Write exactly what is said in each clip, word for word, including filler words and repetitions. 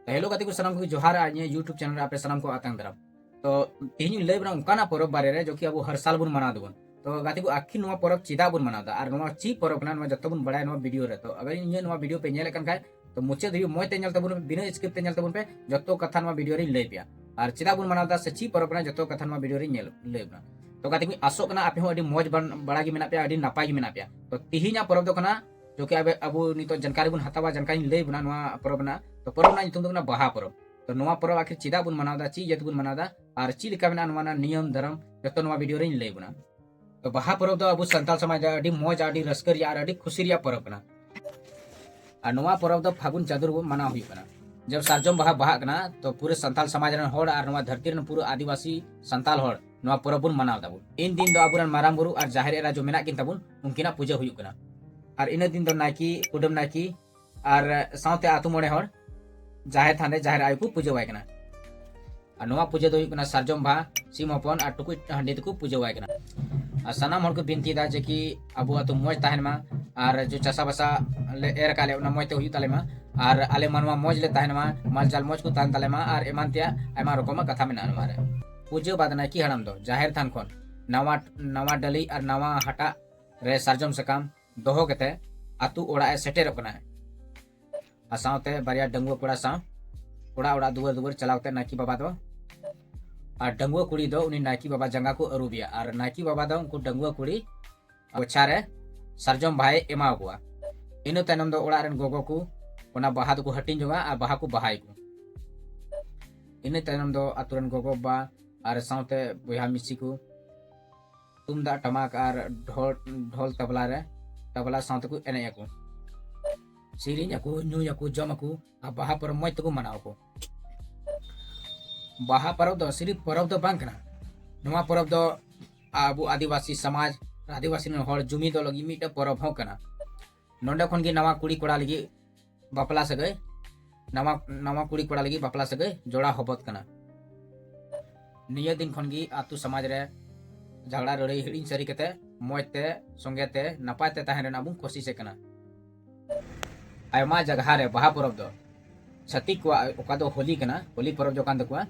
ᱛᱚ hello ᱜᱟᱛᱮ ᱠᱚ, ᱥᱟᱱᱟᱢ ᱠᱚᱜᱮ ᱡᱚᱦᱟᱨ ᱟᱨ ᱤᱧᱟᱹᱜ YouTube channel ᱨᱮ ᱟᱯᱮ ᱥᱟᱱᱟᱢ ᱠᱚ ᱟᱛᱟᱝ ᱫᱟᱨᱟᱢ᱾ ᱛᱚ ᱛᱮᱦᱮᱧ ᱤᱧ ᱞᱟᱹᱭ ᱵᱚᱱᱟ ᱚᱱᱠᱟᱱᱟᱜ ᱯᱚᱨᱚᱵᱽ ᱵᱟᱨᱮ ᱨᱮ, ᱡᱚᱠᱤ ᱟᱵᱚ ᱦᱟᱨ ᱥᱟᱞ ᱵᱚᱱ ᱢᱟᱱᱟᱣ ᱫᱟᱵᱚᱱ᱾ ᱛᱚ ᱜᱟᱛᱮ ᱠᱚ, ᱟᱹᱠᱷᱤᱨ ᱱᱚᱣᱟ ᱯᱚᱨᱚᱵᱽ ᱪᱮᱫᱟᱜ ᱵᱚᱱ ᱢᱟᱱᱟᱣ ᱫᱟ ᱟᱨ ᱱᱚᱣᱟ ᱪᱮᱫ ᱯᱚᱨᱚᱵᱽ ᱠᱟᱱᱟ, ᱱᱚᱣᱟ ᱡᱚᱛᱚ ᱵᱚᱱ ᱵᱟᱲᱟᱭᱟ ᱱᱚᱣᱟ video ᱨᱮ᱾ ᱛᱚ ᱟᱜᱟᱨ ᱤᱧᱟᱹᱜ ᱱᱚᱣᱟ video ᱯᱮ ᱧᱮᱞᱮᱫ ᱠᱟᱱ ᱠᱷᱟᱡ, ᱛᱚ ᱢᱩᱪᱟᱹᱫ ᱫᱷᱟᱹᱵᱤᱡ ᱢᱚᱡᱽ ᱛᱮ ᱧᱮᱞ ᱛᱟᱵᱚᱱ ᱯᱮ, ᱵᱤᱱᱟᱹ skip ᱛᱮ ᱧᱮᱞ ᱛᱟᱵᱚᱱ ᱯᱮ, ᱡᱚᱛᱚ ᱠᱟᱛᱷᱟ ᱱᱚᱣᱟ video ᱨᱮᱧ ᱞᱟᱹᱭ ᱯᱮᱭᱟ᱾ ᱟᱨ ᱪᱮᱫᱟᱜ ᱵᱚᱱ ᱢᱟᱱᱟᱣ ᱫᱟ ᱥᱮ ᱪᱮᱫ ᱯᱚᱨᱚᱵᱽ ᱠᱟᱱᱟ, ᱡᱚᱛᱚ ᱠᱟᱛᱷᱟ ᱱᱚᱣᱟ video ᱨᱮᱧ ᱧᱮᱞ ᱞᱟᱹᱭ ᱵᱚᱱᱟ᱾ ᱛᱚ ᱜᱟᱛᱮ ᱠᱚ, ᱟᱥᱚᱜ ᱠᱟᱱᱟ ᱟᱯᱮ ᱦᱚᱸ ᱟᱹᱰᱤ ᱢᱚᱡᱽ ᱵᱟᱲᱟ ᱜᱮ ᱢᱮᱱᱟᱜ ᱯᱮᱭᱟ, ᱟᱹᱰᱤ ᱱᱟᱯᱟᱭ ᱜᱮ ᱢᱮᱱᱟᱜ ᱯᱮᱭᱟ᱾ ᱛᱚ ᱛᱮᱦᱮᱧᱟᱜ ᱯᱚᱨᱚᱵᱽ ᱫᱚ ᱠᱟᱱᱟ, ᱡᱚᱠᱤ ᱟᱵᱚ, ᱟᱵᱚ ᱱᱤᱛᱚᱜ ᱡᱟᱱᱠᱟᱨᱤ ᱵᱚᱱ ᱦᱟᱛᱟᱣᱟ, ᱡᱟᱱᱠᱟᱨᱤᱧ ᱞᱟᱹᱭ ᱵᱚᱱᱟ ᱱᱚᱣᱟ ᱯᱚᱨᱚᱵᱽ ᱨᱮᱱᱟᱜ᱾ ᱛᱚ ᱯᱚᱨᱚᱵᱽ ᱨᱮᱱᱟᱜ ᱧᱩᱛᱩᱢ ᱫᱚ ᱠᱟᱱᱟ ᱵᱟᱦᱟ ᱯᱚᱨᱚᱵᱽ᱾ ᱛᱚ ᱱᱚᱣᱟ ᱯᱚᱨᱚᱵᱽ ᱟᱹᱠᱷᱤᱨ ᱪᱮᱫᱟᱜ ᱵᱚᱱ ᱢᱟᱱᱟᱣ ᱫᱟ, ᱪᱮᱫ ᱤᱭᱟᱹ ᱛᱮᱵᱚᱱ ᱢᱟᱱᱟᱣ ᱫᱟ ᱟᱨ ᱪᱮᱫ ᱞᱮᱠᱟ ᱢᱮᱱᱟᱜᱼᱟ ᱱᱚᱣᱟ ᱨᱮᱱᱟᱜ ᱱᱤᱭᱚᱢ ᱫᱷᱚᱨᱚᱢ, ᱡᱚᱛᱚ ᱱᱚᱣᱟ video ᱨᱮᱧ ᱞᱟᱹᱭ ᱵᱚᱱᱟ᱾ ᱛᱚ ᱵᱟᱦᱟ ᱯᱚᱨᱚᱵᱽ ᱫᱚ ᱟᱵᱚ ᱥᱟᱱᱛᱟᱲ ᱥᱚᱢᱟᱡᱽ ᱨᱮ ᱟᱹᱰᱤ ᱢᱚᱡᱽ, ᱟᱹᱰᱤ ᱨᱟᱹᱥᱠᱟᱹ ᱨᱮᱭᱟᱜ ᱟᱨ ᱟᱹᱰᱤ ᱠᱷᱩᱥᱤ ᱨᱮᱭᱟᱜ ᱯᱚᱨᱚᱵᱽ ᱠᱟᱱᱟ᱾ ᱟᱨ ᱱᱚᱣᱟ ᱯᱚᱨᱚᱵᱽ ᱫᱚ ᱯᱷᱟᱹᱜᱩᱱ ᱪᱟᱸᱫᱳ ᱨᱮᱵᱚᱱ ᱢᱟᱱᱟᱣ ᱦᱩᱭᱩᱜ ᱠᱟᱱᱟ᱾ ᱡᱚᱵ ᱥᱟᱨᱡᱚᱢ ᱵᱟᱦᱟ ᱵᱟᱦᱟᱜ ᱠᱟᱱᱟ, ᱛᱚ ᱯᱩᱨᱟᱹ ᱥᱟᱱᱛᱟᱲ ᱥᱚᱢᱟᱡᱽ ᱨᱮᱱ ᱦᱚᱲ ᱟᱨ ᱱᱚᱣᱟ ᱫᱷᱟᱹᱨᱛᱤ ᱨᱮᱱ ᱯᱩᱨᱟᱹ ᱟᱹᱫᱤᱵᱟᱹᱥᱤ ᱥᱟᱱᱛᱟᱲ ᱦᱚᱲ ᱱᱚᱣᱟ ᱯᱚᱨᱚᱵᱽ ᱵᱚᱱ ᱢᱟᱱᱟᱣ ᱫᱟᱵᱚᱱ᱾ ᱤᱱ ᱫᱤᱱ ᱫᱚ ᱟᱵᱚᱨᱮᱱ ᱢᱟᱨᱟᱝ ᱵᱩᱨᱩ ᱟᱨ ᱡᱟᱦᱮᱨ ᱮᱨᱟ ᱡᱚ ᱢᱮᱱᱟᱜ ᱠᱤᱱ ᱛᱟᱵᱚᱱ, ᱩᱱᱠᱤᱱᱟᱜ ᱯᱩᱡᱟᱹ ᱦᱩᱭᱩᱜ ᱠᱟᱱᱟ᱾ ᱟᱨ ᱤᱱᱟᱹ ᱫᱤᱱ ᱫᱚ ᱱᱟᱭᱠᱮ, ᱠᱩᱰᱟᱹᱢ ᱱᱟᱭᱠᱮ ᱟᱨ ᱥᱟᱶᱛᱮ ᱟᱹᱛᱩ ᱢᱚᱬᱮ ᱦᱚᱲ ᱡᱟᱦᱮᱨ ᱛᱷᱟᱱ ᱨᱮ ᱡᱟᱦᱮᱨ ᱟᱭᱳ ᱠᱚ ᱯᱩᱡᱟᱹᱣᱟᱭ ᱠᱟᱱᱟ᱾ ᱟᱨ ᱱᱚᱣᱟ ᱯᱩᱡᱟᱹ ᱫᱚ ᱦᱩᱭᱩᱜ ᱠᱟᱱᱟ ᱥᱟᱨᱡᱚᱢ ᱵᱟᱦᱟ, ᱥᱤᱢ ᱦᱚᱯᱚᱱ ᱟᱨ ᱴᱩᱠᱩᱡ ᱦᱟᱺᱰᱤ ᱛᱮᱠᱚ ᱯᱩᱡᱟᱹᱣᱟᱭ ᱠᱟᱱᱟ᱾ ᱟᱨ ᱥᱟᱱᱟᱢ ᱦᱚᱲ ᱠᱚ ᱵᱤᱱᱛᱤᱭᱮᱫᱟ ᱡᱮ ᱠᱤ ᱟᱵᱚ ᱟᱹᱛᱩ ᱢᱚᱡᱽ ᱛᱟᱦᱮᱱ ᱢᱟ, ᱟᱨ ᱡᱮ ᱪᱟᱥᱟᱵᱟᱥᱟ ᱞᱮ ᱮᱨ ᱟᱠᱟᱫ ᱞᱮ ᱚᱱᱟ ᱢᱚᱡᱽ ᱛᱮ ᱦᱩᱭᱩᱜ ᱛᱟᱞᱮ ᱢᱟ, ᱟᱨ ᱟᱞᱮ ᱢᱟᱱᱣᱟ ᱢᱚᱡᱽ ᱞᱮ ᱛᱟᱦᱮᱱ ᱢᱟ, ᱢᱟᱞ ᱡᱟᱞ ᱢᱚᱡᱽ ᱠᱚ ᱛᱟᱦᱮᱱ ᱛᱟᱞᱮ ᱢᱟ, ᱟᱨ ᱮᱢᱟᱱ ᱛᱮᱭᱟᱜ ᱟᱭᱢᱟ ᱨᱚᱠᱚᱢᱟᱜ ᱠᱟᱛᱷᱟ ᱢᱮᱱᱟᱜᱼᱟ ᱱᱚᱣᱟ ᱨᱮ᱾ ᱯᱩᱡᱟᱹ ᱵᱟᱫ ᱱᱟᱭᱠᱮ ᱦᱟᱲᱟᱢ ᱫᱚ ᱡᱟᱦᱮᱨ ᱛᱷᱟᱱ ᱠᱷᱚᱱ ᱱᱟᱣᱟ, ᱱᱟᱣᱟ ᱰᱟᱹᱞᱤᱡ ᱟᱨ ᱱᱟᱣᱟ ᱦᱟᱴᱟᱜ ᱨᱮ ᱥᱟᱨᱡᱚᱢ ᱥᱟᱠᱟᱢ ᱫᱚᱦᱚ ᱠᱟᱛᱮ ᱟᱹᱛᱩ ᱚᱲᱟᱜ ᱮ ᱥᱮᱴᱮᱨᱚᱜ ᱠᱟᱱᱟ᱾ ᱟᱨ ᱥᱟᱶᱛᱮ ᱵᱟᱨᱭᱟ ᱰᱟᱺᱜᱩᱣᱟᱹ ᱠᱚᱲᱟ ᱥᱟᱶ ᱚᱲᱟᱜ ᱚᱲᱟᱜ, ᱫᱩᱣᱟᱹᱨ ᱫᱩᱣᱟᱹᱨ ᱪᱟᱞᱟᱣ ᱠᱟᱛᱮ ᱱᱟᱭᱠᱮ ᱵᱟᱵᱟ ᱫᱚ, ᱟᱨ ᱰᱟᱺᱜᱩᱣᱟᱹ ᱠᱩᱲᱤ ᱫᱚ ᱩᱱᱤ ᱱᱟᱭᱠᱮ ᱵᱟᱵᱟ ᱡᱟᱸᱜᱟ ᱠᱚ ᱟᱹᱨᱩᱵᱮᱭᱟ, ᱟᱨ ᱱᱟᱭᱠᱮ ᱵᱟᱵᱟ ᱫᱚ ᱩᱱᱠᱩ ᱰᱟᱺᱜᱩᱣᱟᱹ ᱠᱩᱲᱤ ᱜᱚᱪᱷᱟ ᱨᱮ ᱥᱟᱨᱡᱚᱢ ᱵᱟᱦᱟᱭ ᱮᱢᱟ ᱠᱚᱣᱟ᱾ ᱤᱱᱟᱹ ᱛᱟᱭᱱᱚᱢ ᱫᱚ ᱚᱲᱟᱜ ᱨᱮᱱ ᱜᱚᱜᱚ ᱠᱚ ᱚᱱᱟ ᱵᱟᱦᱟ ᱫᱚᱠᱚ ᱦᱟᱹᱴᱤᱧ ᱡᱚᱝᱟ ᱟᱨ ᱵᱟᱦᱟ ᱠᱚ ᱵᱟᱦᱟᱭᱟᱠᱚ᱾ ᱤᱱᱟᱹ ᱛᱟᱭᱱᱚᱢ ᱫᱚ ᱟᱛᱳ ᱨᱮᱱ ᱜᱚᱜᱚ ᱵᱟᱵᱟ ᱟᱨ ᱥᱟᱶᱛᱮ ᱵᱚᱭᱦᱟ ᱢᱤᱥᱤ ᱠᱚ ᱛᱩᱢᱫᱟᱜ ᱴᱟᱢᱟᱠ ᱟᱨ ᱰᱷᱚᱞ, ᱰᱷᱚᱞ ᱛᱟᱵᱞᱟ ᱨᱮ, ᱛᱟᱵᱞᱟ ᱥᱟᱶ ᱛᱮᱠᱚ ᱮᱱᱮᱡ ᱟᱠᱚ, ᱥᱮᱨᱮᱧ ᱟᱠᱚ, ᱧᱩᱭ ᱟᱠᱚ, ᱡᱚᱢ ᱟᱠᱚ ᱟᱨ ᱵᱟᱦᱟ ᱯᱚᱨᱚᱵᱽ ᱢᱚᱡᱽ ᱛᱮᱠᱚ ᱢᱟᱱᱟᱣ ᱟᱠᱚ᱾ ᱵᱟᱦᱟ ᱯᱚᱨᱚᱵᱽ ᱫᱚ ᱥᱤᱨᱤᱯ ᱯᱚᱨᱚᱵᱽ ᱫᱚ ᱵᱟᱝ ᱠᱟᱱᱟ᱾ ᱱᱚᱣᱟ ᱯᱚᱨᱚᱵᱽ ᱫᱚ ᱟᱵᱚ ᱟᱹᱫᱤᱵᱟᱹᱥᱤ ᱥᱚᱢᱟᱡᱽ, ᱟᱹᱫᱤᱵᱟᱹᱥᱤ ᱨᱮᱱ ᱦᱚᱲ ᱡᱩᱢᱤᱫᱚᱜ ᱞᱟᱹᱜᱤᱫ ᱢᱤᱫᱴᱮᱱ ᱯᱚᱨᱚᱵᱽ ᱦᱚᱸ ᱠᱟᱱᱟ᱾ ᱱᱚᱰᱮ ᱠᱷᱚᱱ ᱜᱮ ᱱᱟᱣᱟ ᱠᱩᱲᱤ ᱠᱚᱲᱟ ᱞᱟᱹᱜᱤᱫ ᱵᱟᱯᱞᱟ ᱥᱟᱹᱜᱟᱹᱭ, ᱱᱟᱣᱟ, ᱱᱟᱣᱟ ᱠᱩᱲᱤ ᱠᱚᱲᱟ ᱞᱟᱹᱜᱤᱫ ᱵᱟᱯᱞᱟ ᱥᱟᱹᱜᱟᱹᱭ ᱡᱚᱲᱟᱣ ᱦᱚᱵᱚᱛ ᱠᱟᱱᱟ᱾ ᱱᱤᱭᱟᱹ ᱫᱤᱱ ᱠᱷᱚᱱ ᱜᱮ ᱟᱛᱳ ᱥᱚᱢᱟᱡᱽ ᱨᱮ ᱡᱷᱟᱜᱽᱲᱟ ᱞᱟᱹᱲᱦᱟᱹᱭ ᱦᱤᱲᱤᱧ ᱥᱟᱹᱨᱤ ᱠᱟᱛᱮ ᱢᱚᱡᱽ ᱛᱮ, ᱥᱚᱸᱜᱮ ᱛᱮ, ᱱᱟᱯᱟᱭ ᱛᱮ ᱛᱟᱦᱮᱱ ᱨᱮᱱᱟᱜ ᱵᱚᱱ ᱠᱳᱥᱤᱥᱮᱫ ᱠᱟᱱᱟ᱾ ᱟᱭᱢᱟ ᱡᱟᱭᱜᱟ ᱨᱮ ᱵᱟᱦᱟ ᱯᱚᱨᱚᱵᱽ ᱫᱚ ᱪᱷᱟᱹᱛᱤᱠ ᱠᱚᱣᱟᱜ ᱚᱠᱟ ᱫᱚ ᱦᱳᱞᱤ ᱠᱟᱱᱟ, ᱦᱳᱞᱤ ᱯᱚᱨᱚᱵᱽ ᱡᱚᱠᱷᱟᱱ ᱛᱟᱠᱚᱣᱟ,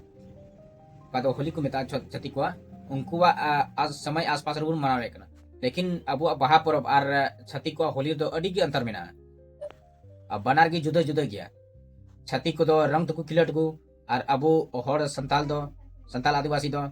ᱚᱠᱟ ᱫᱚ ᱦᱳᱞᱤ ᱠᱚ ᱢᱮᱛᱟᱜᱼᱟ ᱪᱷᱟ- ᱪᱷᱟᱹᱛᱤᱠ ᱠᱚᱣᱟᱜ, ᱩᱱᱠᱩᱣᱟᱜ ᱟ, ᱟᱥ- ᱥᱚᱢᱚᱭ ᱟᱥᱯᱟᱥ ᱨᱮᱵᱚᱱ ᱢᱟᱱᱟᱣᱮᱫ ᱠᱟᱱᱟ᱾ ᱞᱮᱠᱤᱱ ᱟᱵᱚᱣᱟᱜ ᱵᱟᱦᱟ ᱯᱚᱨᱚᱵᱽ ᱟᱨ ᱪᱷᱟᱹᱛᱤᱠ ᱠᱚᱣᱟᱜ ᱦᱳᱞᱤ ᱨᱮᱫᱚ ᱟᱹᱰᱤ ᱜᱮ ᱚᱱᱛᱚᱨ ᱢᱮᱱᱟᱜᱼᱟ᱾ ᱟᱨ ᱵᱟᱱᱟᱨ ᱜᱮ ᱡᱩᱫᱟᱹ ᱡᱩᱫᱟᱹ ᱜᱮᱭᱟ᱾ ᱪᱷᱟᱹᱛᱤᱠ ᱠᱚᱫᱚ ᱨᱚᱝ ᱛᱮᱠᱚ ᱠᱷᱮᱞᱳᱰ ᱠᱚ, ᱟᱨ ᱟᱵᱚ ᱦᱚᱲ ᱥᱟᱱᱛᱟᱞ ᱫᱚ, ᱥᱟᱱᱛᱟᱞ ᱟᱹᱫᱤᱵᱟᱹᱥᱤ ᱫᱚ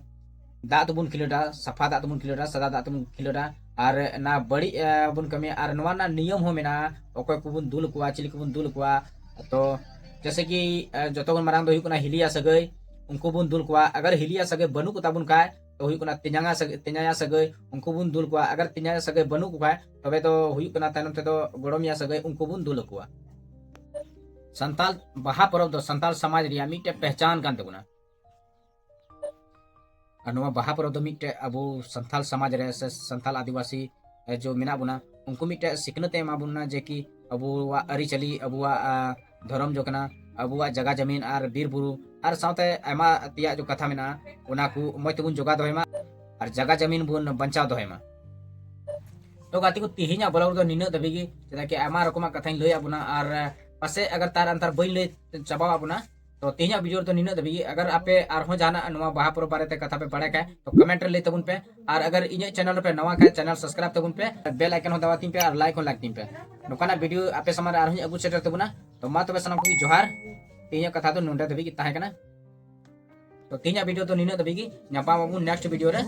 ᱫᱟᱜ ᱛᱮᱵᱚᱱ ᱠᱷᱮᱞᱳᱰᱟ, ᱥᱟᱯᱷᱟ ᱫᱟᱜ ᱛᱮᱵᱚᱱ ᱠᱷᱮᱞᱳᱰᱟ, ᱥᱟᱫᱟ ᱫᱟᱜ ᱛᱮᱵᱚᱱ ᱠᱷᱮᱞᱳᱰᱟ᱾ ᱟᱨ ᱚᱱᱟ ᱵᱟᱹᱲᱤᱡ ᱟ, ᱵᱚᱱ ᱠᱟᱹᱢᱤᱭᱟ᱾ ᱟᱨ ᱱᱚᱣᱟ ᱨᱮᱱᱟᱜ ᱱᱤᱭᱚᱢ ᱦᱚᱸ ᱢᱮᱱᱟᱜᱼᱟ, ᱚᱠᱚᱭ ᱠᱚᱵᱚᱱ ᱫᱩᱞ ᱠᱚᱣᱟ, ᱪᱤᱞᱤ ᱠᱚᱵᱚᱱ ᱫᱩᱞ ᱠᱚᱣᱟ᱾ ᱛᱚ ᱡᱮᱥᱮ ᱠᱤ ᱟ, ᱡᱚᱛᱚ ᱠᱷᱚᱱ ᱢᱟᱨᱟᱝ ᱫᱚ ᱦᱩᱭᱩᱜ ᱠᱟᱱᱟ ᱦᱤᱞᱤᱭᱟ ᱥᱟᱹᱜᱟᱹᱭ, ᱩᱱᱠᱩ ᱵᱚᱱ ᱫᱩᱞ ᱠᱚᱣᱟ᱾ ᱟᱜᱟᱨ ᱦᱤᱞᱤᱭᱟ ᱥᱟᱹᱜᱟᱹᱭ ᱵᱟᱹᱱᱩᱜ ᱠᱚᱛᱟ ᱵᱚᱱ ᱠᱷᱟᱡ, ᱛᱚ ᱦᱩᱭᱩᱜ ᱠᱟᱱᱟ ᱛᱮᱧᱟᱝᱟ ᱥᱟᱹᱜᱟᱹᱭ, ᱛᱮᱧᱟᱭᱟ ᱥᱟᱹᱜᱟᱹᱭ, ᱩᱱᱠᱩ ᱵᱚᱱ ᱫᱩᱞ ᱠᱚᱣᱟ᱾ ᱟᱜᱟᱨ ᱛᱮᱧᱟᱭᱟ ᱥᱟᱹᱜᱟᱹᱭ ᱵᱟᱹᱱᱩᱜ ᱠᱚ ᱠᱷᱟᱡ, ᱛᱚᱵᱮ ᱫᱚ ᱦᱩᱭᱩᱜ ᱠᱟᱱᱟ ᱛᱟᱭᱱᱚᱢ ᱛᱮᱫᱚ ᱜᱚᱲᱚᱢᱤᱭᱟ ᱥᱟᱹᱜᱟᱹᱭ, ᱩᱱᱠᱩ ᱵᱚᱱ ᱫᱩᱞ ᱟᱠᱚᱣᱟ᱾ ᱥᱟᱱᱛᱟᱞ ᱵᱟᱦᱟ ᱯᱚᱨᱚᱵᱽ ᱫᱚ ᱥᱟᱱᱛᱟᱞ ᱥᱚᱢᱟᱡᱽ ᱨᱮᱭᱟᱜ ᱢᱤᱫᱴᱮᱡ ᱯᱮᱦᱪᱟᱱ ᱠᱟᱱ ᱛᱟᱵᱚᱱᱟ᱾ ᱟᱨ ᱱᱚᱣᱟ ᱵᱟᱦᱟ ᱯᱚᱨᱚᱵᱽ ᱫᱚ ᱢᱤᱫᱴᱮᱡ ᱟᱵᱚ ᱥᱟᱱᱛᱟᱞ ᱥᱚᱢᱟᱡᱽ ᱨᱮ ᱥᱮ ᱥᱟᱱᱛᱟᱞ ᱟᱹᱫᱤᱵᱟᱹᱥᱤ ᱮ, ᱡᱚ ᱢᱮᱱᱟᱜ ᱵᱚᱱᱟ, ᱩᱱᱠᱩ ᱢᱤᱫᱴᱮᱡ ᱥᱤᱠᱷᱱᱟᱹᱛ ᱮ ᱮᱢᱟ ᱵᱚᱱᱟ ᱡᱮ ᱠᱤ ᱟᱵᱚᱣᱟᱜ ᱟᱹᱨᱤᱪᱟᱹᱞᱤ, ᱟᱵᱚᱣᱟᱜ ᱟ, ᱫᱷᱚᱨᱚᱢ ᱡᱚ ᱠᱟᱱᱟ, ᱟᱵᱚᱣᱟᱜ ᱡᱟᱜᱟ ᱡᱟᱢᱤᱱ ᱟᱨ ᱵᱤᱨ ᱵᱩᱨᱩ ᱟᱨ ᱥᱟᱶᱛᱮ ᱟᱭᱢᱟ ᱛᱮᱭᱟᱜ ᱡᱚ ᱠᱟᱛᱷᱟ ᱢᱮᱱᱟᱜᱼᱟ, ᱚᱱᱟ ᱠᱚ ᱢᱚᱡᱽ ᱛᱮᱵᱚᱱ ᱡᱚᱜᱟᱣ ᱫᱚᱦᱚᱭ ᱢᱟ ᱟᱨ ᱡᱟᱜᱟ ᱡᱟᱢᱤᱱ ᱵᱚᱱ ᱵᱟᱧᱪᱟᱣ ᱫᱚᱦᱚᱭ ᱢᱟ᱾ ᱛᱚ ᱜᱟᱛᱮ ᱠᱚ, ᱛᱮᱦᱮᱧᱟᱜ vlog ᱫᱚ ᱱᱤᱱᱟᱹᱜ ᱫᱷᱟᱹᱵᱤᱡ ᱜᱮ, ᱪᱮᱫᱟᱜ ᱠᱤ ᱟᱭᱢᱟ ᱨᱚᱠᱚᱢᱟᱜ ᱠᱟᱛᱷᱟᱧ ᱞᱟᱹᱭᱟᱫ ᱵᱚᱱᱟ ᱟᱨ ᱯᱟᱥᱮᱡ ᱟᱜᱟᱨ ᱛᱟᱨ ᱟᱱᱛᱟᱨ ᱵᱟᱹᱧ ᱞᱟᱹᱭ ᱪᱟᱵᱟᱣᱟᱫ ᱵᱚᱱᱟ, ᱛᱚ ᱛᱮᱦᱮᱧᱟᱜ video ᱨᱮᱫᱚ ᱱᱤᱱᱟᱹᱜ ᱫᱷᱟᱹᱵᱤᱡ ᱜᱮ᱾ ᱟᱜᱟᱨ ᱟᱯᱮ ᱟᱨᱦᱚᱸ ᱡᱟᱦᱟᱱᱟᱜ ᱱᱚᱣᱟ ᱵᱟᱦᱟ ᱯᱚᱨᱚᱵᱽ ᱵᱟᱨᱮᱛᱮ ᱠᱟᱛᱷᱟ ᱯᱮ ᱵᱟᱲᱟᱭ ᱠᱷᱟᱡ, ᱛᱚ comment ᱨᱮ ᱞᱟᱹᱭ ᱛᱟᱵᱚᱱ ᱯᱮ᱾ ᱟᱨ ᱟᱜᱟᱨ ᱤᱧᱟᱹᱜ channel ᱨᱮᱯᱮ ᱱᱟᱣᱟ ᱠᱷᱟᱡ, channel subscribe ᱛᱟᱵᱚᱱ ᱯᱮ, bell icon ᱦᱚᱸ ᱫᱟᱵᱟᱣ ᱛᱤᱧ ᱯᱮ ᱟᱨ like ᱦᱚᱸ like ᱛᱤᱧ ᱯᱮ᱾ ᱱᱚᱝᱠᱟᱱᱟᱜ video ᱟᱯᱮ ᱥᱟᱢᱟᱝ ᱨᱮ ᱟᱨᱦᱚᱸᱧ ᱟᱹᱜᱩ ᱥᱮᱴᱮᱨ ᱛᱟᱵᱚᱱᱟ᱾ ᱛᱚ ᱢᱟ ᱛᱚᱵᱮ ᱥᱟᱱᱟᱢ ᱠᱚᱜᱮ ᱡᱚᱦᱟᱨ᱾ ᱛᱮᱦᱮᱧᱟᱜ ᱠᱟᱛᱷᱟ ᱫᱚ ᱱᱚᱰᱮ ᱫᱷᱟᱹᱵᱤᱡ ᱜᱮ ᱛᱟᱦᱮᱸ ᱠᱟᱱᱟ᱾ ᱛᱚ ᱛᱮᱦᱮᱧᱟᱜ video ᱫᱚ ᱱᱤᱱᱟᱹᱜ ᱫᱷᱟᱹᱵᱤᱡ ᱜᱮ᱾ ᱧᱟᱯᱟᱢ ᱟᱵᱚᱱ next video ᱨᱮ᱾